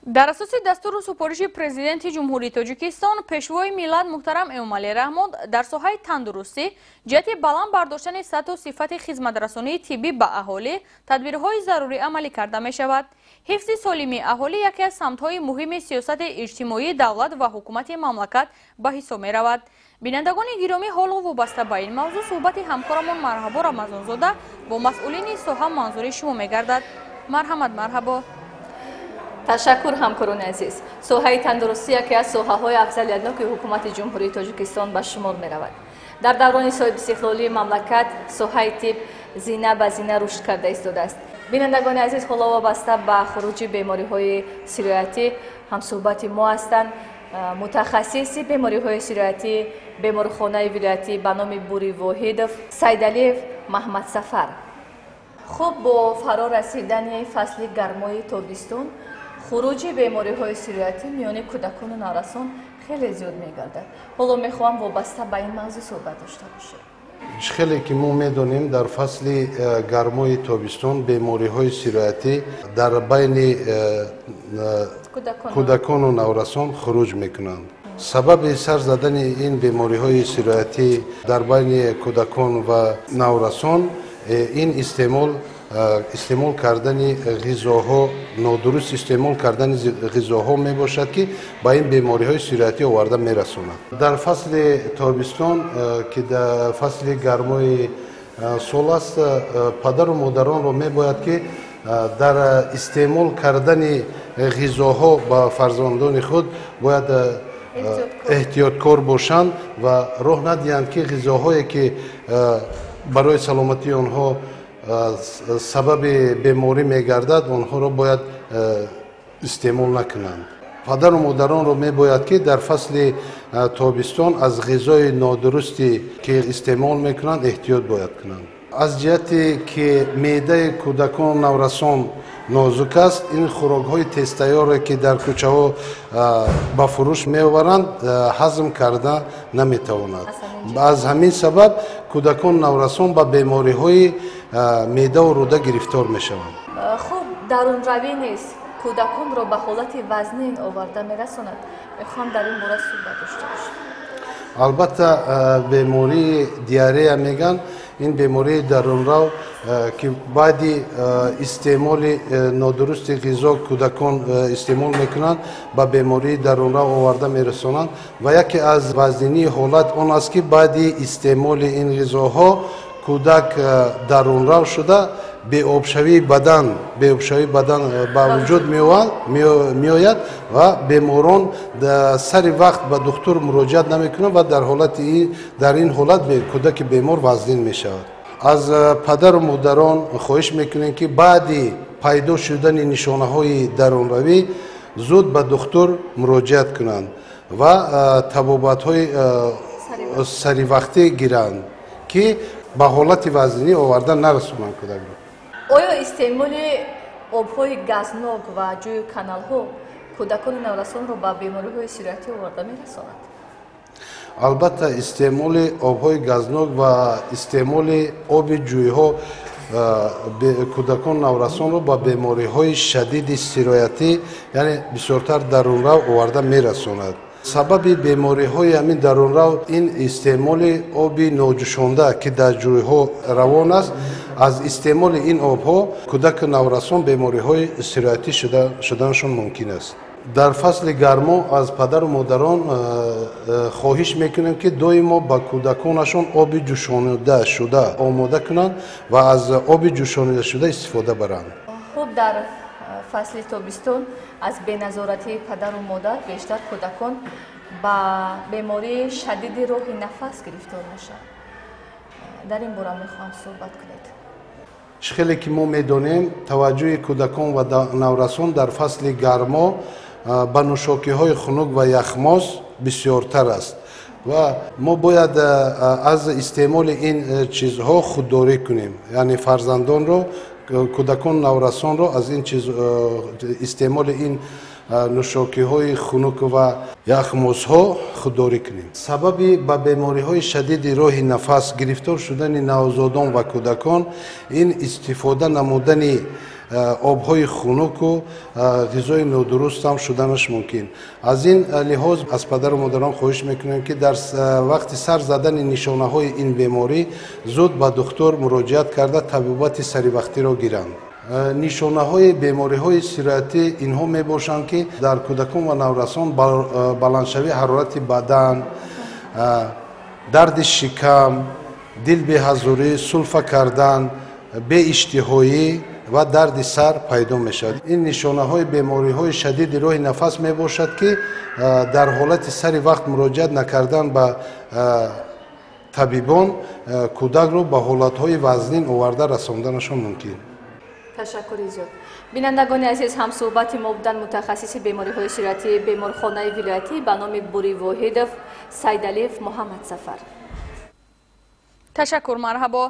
Дар асоси дастуру супориши Президенти Ҷумҳурии Тоҷикистон, Пешвои миллат муҳтарам Эмомалӣ Раҳмон, дар соҳаи тандурустӣ ҷиҳати баланд бардоштани сатҳу сифати хизматрасонии тиббӣ ба аҳолӣ тадбирҳои зарурӣ амалӣ карда мешавад. Ҳифзи солимии аҳолӣ яке аз самтҳои муҳими сиёсати иҷтимоии давлат ва ҳукумати мамлакат ба ҳисоб меравад. Бинандагони гиромӣ, ҳоло вобаста ба ин мавзӯъ суҳбати ҳамкорамон Марҳабо Рамазонзода бо масъулини соҳа манзури шумо мегардад. Марҳамат, Марҳабо. Ташаккур, ҳамкорони азиз. Соҳаи тандурустӣ яке аз соҳаҳои афзалиятноки ҳукумати Ҷумҳурии Тоҷикистон ба шумор меравад. Дар даврони соҳибистиқлолии мамлакат соҳаи тиб зина ба зина рушд карда истодааст. Бинандагони азиз, ҳоло вобаста ба хуруҷи бемориҳои сироятӣ ҳамсӯҳбати мо ҳастанд мутахассиси бемориҳои сироятӣ беморхонаи вилоятӣ ба номи Бури Воҳидов Сайдалиев Маҳмадсафар. Хуб, бо фаро расидани фасли гармои тобистон хуруҷи бемориҳои сироятӣ миёни кӯдакону наврасон хеле зиёд мегардад. Ҳоло мехоҳам вобаста ба ин мавзӯъ суҳбат дошта бошем. Хеле ки мо медонем, дар фасли гармои тобистон бемориҳои сироятӣ дар байни кӯдакону наврасон хуруҷ мекунанд. Сабаби сар задани ин бемориҳои сироятӣ дар байни кӯдакон ва наврасон ин истеъмол кардани ғизоҳо, нодуруст истеъмол кардани ғизоҳо мебошад, ки ба ин бемориҳои сироятӣ оварда мерасонад. Дар фасли тобистон, ки дар фасли гармои сол аст, падару модаронро мебояд, ки дар истеъмол кардани ғизоҳо ба фарзандони худ бояд эҳтиёткор бошанд ва роҳ надиҳанд, ки ғизоҳое, ки барои саломатии онҳо сабаби беморӣ мегардад, онҳоро бояд истеъмол накунанд. Падару модаронро мебояд, ки дар фасли тобистон аз ғизои нодурусте, ки истеъмол мекунанд, эҳтиёт бояд кунанд. Аз ҷиҳате ки меъдаи кӯдакону наврасон нозук аст, ин хӯрокҳои тезтайёре, ки дар кӯчаҳо ба фурӯш меоваранд, ҳазм карда наметавонад. Аз ҳамин сабаб кӯдакону наврасон ба бемориҳои меъдаву рӯда гирифтор мешаванд. Хуб, дарунравӣ нест кӯдаконро ба ҳолати вазнин оварда мерасонад. Мехоҳам дар ин бора суҳбат дошта бошем. Албатта, бемории диарея мегӯянд, ин бемории дарунрав, ки баъди истеъмоли нодурусти ғизо кӯдакон истеъмол мекунанд, ба бемории дарунрав оварда мерасонанд. Ва яке аз вазнинии ҳолат он аст, ки баъди истеъмоли ин ғизоҳо кӯдак дарунрав шуда, беобшавии бадан ба вуҷуд меояд ва беморон сари вақт ба духтур муроҷиат намекунанд ва дар ин ҳолат кӯдаки бемор вазнин мешавад. Аз падару модарон хоҳиш мекунем, ки баъди пайдо шудани нишонаҳои дарунравӣ зуд ба духтур муроҷиат кунанд ва табобатҳои саривақтӣ гиранд, ки ба ҳолати вазнинӣ оварда нарасонанд кӯдакро. Оё истеъмоли обҳои газнок ва ҷӯю каналҳо кӯдакони наврасонро ба бемориҳои сироятӣ оварда мерасонад? Албатта, истеъмоли обҳои газнок ва истеъмоли оби ҷӯйҳо кӯдакон наврасонро ба бемориҳои шадиди сироятӣ, яъне бисёртар дарунрав оварда мерасонад. Сабаби бемориҳои ҳамин дарунрав ин истеъмоли оби ноҷӯшонда, ки дар ҷӯйҳо равон аст. Аз истеъмоли ин обҳо кӯдаку наврасон бемориҳои сироятӣ шуданашон мумкин аст. Дар фасли гармо аз падару модарон хоҳиш мекунем, ки доимо ба кӯдаконашон оби ҷӯшонида шуда омода кунанд ва аз оби ҷӯшонидашуда истифода баранд. Хуб, дар фасли тобистон аз беназоратии падару модар бештар кӯдакон ба бемории шадиди роҳи нафас гирифтор мешаванд. Дар ин бора мехоҳам суҳбат кунед. Чӣ хеле ки мо медонем, таваҷҷӯҳи кӯдакон ва наврасон дар фасли гармо ба нӯшокиҳои хунук ва яхмоз бисёртар аст ва мо бояд аз истеъмоли ин чизҳо худдорӣ кунем, яъне фарзандонро, кӯдакон, наврасонро аз ин чиз, истеъмоли ин нӯшокиҳои хунук ва яхмозҳо худдорӣ кунем. Сабаби ба бемориҳои шадиди роҳи нафас гирифтор шудани навзодон ва кӯдакон ин истифода намудани Обҳои хунуку ғизои нодуруст ҳам шуданаш мумкин. Аз ин лиҳоз аз падару модарон хоҳиш мекунем, ки дар вақти сар задани нишонаҳои ин беморӣ зуд ба духтур муроҷиат карда, табобати саривақтиро гиранд. Нишонаҳои бемориҳои сироятӣ инҳо мебошанд, ки дар кӯдакон ва наврасон баландшавии ҳарорати бадан, дарди шикам, дилбеҳазурӣ, сулфа кардан, беиштиҳоӣ ва дарди сар пайдо мешавад. Ин нишонаҳои бемориҳои шадиди роҳи нафас мебошад, ки дар ҳолати сари вақт муроҷиат накардан ба табибон кӯдакро ба ҳолатҳои вазнин оварда расонданашон мумкин. Ташаккури зиёд. Бинандагони азиз, ҳамсӯҳбати мо буданд мутахассиси бемориҳои сироятии беморхонаи вилоятӣ ба номи Бури Воҳидов Сайдалиев Муҳаммадсафар. Ташаккур, марҳабо.